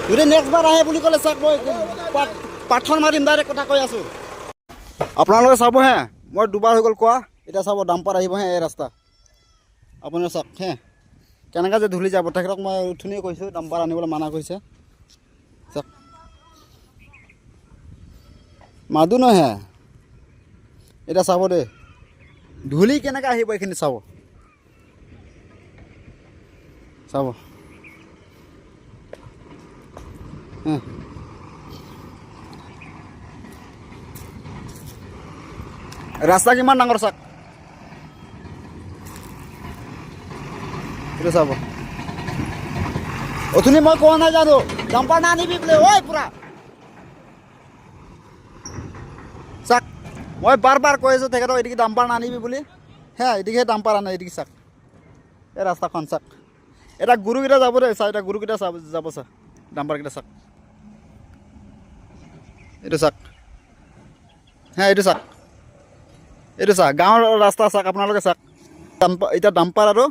যদি নেক্সট বাৰ আহে বুলি ক'লে চাওক, মই পাথৰ মাৰিম, ডাইৰেক্ট কথা কৈ আছোঁ। আপোনালোকে চাব হে, মই দুবাৰ হৈ গ'ল কোৱা। এতিয়া চাব, ডাম্পাৰ আহিব হে। এই ৰাস্তা আপুনি চাওক হে, কেনেকৈ যে ধূলি যাব। তেখেতক মই উঠনিয়ে কৈছোঁ, ডাম্পাৰ আনিবলৈ মানা কৰিছে। চাওক, মাদু নহয়। এতিয়া চাব দেই, ধূলি কেনেকৈ আহিব এইখিনি চাব, চাব। ৰাস্তা কিমান ডাঙৰ চাওক, এইটো চাব। অথনি মই কোৱা নাই জানো, ডাম্পাৰ নানিবি বোলে? ঐ পুৰা চাক, মই বাৰ বাৰ কৈ আছোঁ তেখেতক, এদিকে ডাম্পাৰ নানিবি বুলি। হে, এদিকে ডাম্পাৰ আনে। এদিকে চাক, এই ৰাস্তাখন চাক। এটা গৰুকেইটা যাব দেই, চা, এতিয়া গৰুকেইটা চাব যাব। চা, ডাম্পাৰকেইটা চাক, এইটো চাক হে, এইটো চাক, এইটো চাক। গাঁৱৰ ৰাস্তা চাওক আপোনালোকে, চাওক। ডাম্পাৰ, এতিয়া ডাম্পাৰ আৰু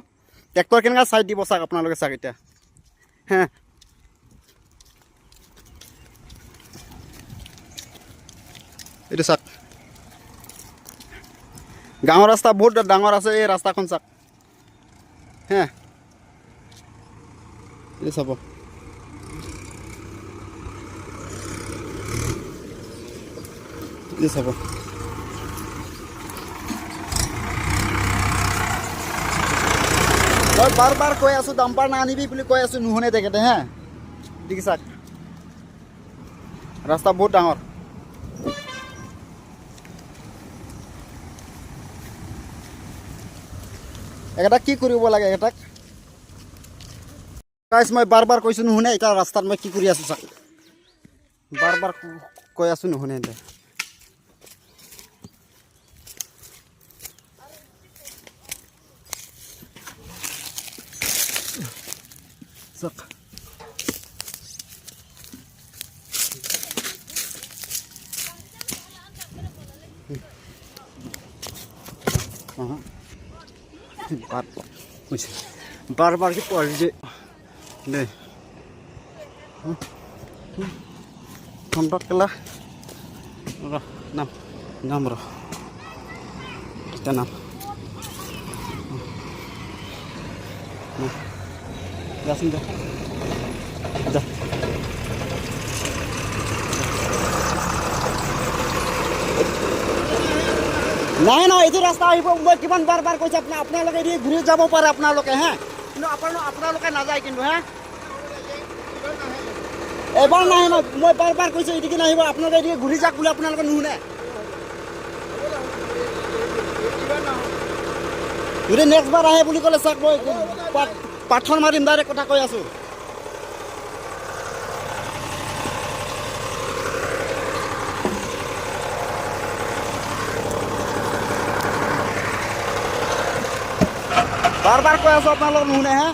ট্ৰেক্টৰ কেনেকুৱা চাইড দিব চাওক আপোনালোকে, চাওক এতিয়া হে। এইটো চাওক, গাঁৱৰ ৰাস্তা বহুত ডাঙৰ আছে। এই ৰাস্তাখন চাওক হে, এইটো চাব। এইটো চাব, মই বাৰ বাৰ কৈ আছোঁ, ডাম্পাৰ নানিবি বুলি কৈ আছোঁ, নুশুনে তেখেতে হে। দেখিছাক, ৰাস্তা বহুত ডাঙৰ। একেটাক কি কৰিব লাগে একেটাক? গাইছ, মই বাৰ বাৰ কৈছোঁ, নুশুনে। এতিয়া ৰাস্তাত মই কি কৰি আছোঁ চাওক। বাৰ বাৰ কৈ আছোঁ, নুশুনে এতিয়া। চাওক, বাৰ কৈছে, বাৰ বাৰ কি যে দে ফোনটো কেলা। ৰ, নাম নাম, ৰ, এতিয়া নাম। যাচোন, যা যা। নাই নহয়, এইটো ৰাস্তা আহিব। মই কিমান বাৰ বাৰ কৈছোঁ আপোনাক, আপোনালোকে এদিন ঘূৰি যাব পাৰে আপোনালোকে হে, কিন্তু আপোনালোকে নাযায় কিন্তু হে। এবাৰ নাহে ন, মই বাৰ বাৰ কৈছোঁ, এদিকে নাহিব আপোনালোকে, এদিকে ঘূৰি যাওক বুলি, আপোনালোকে নুশুনে। যদি নেক্সট বাৰ আহে বুলি ক'লে চাওক, মই পাথৰ মাৰিম, ডাইৰেক্ট কথা কৈ আছোঁ। বাৰ বাৰ কৈ আছোঁ, আপোনালোক নুশুনে হে।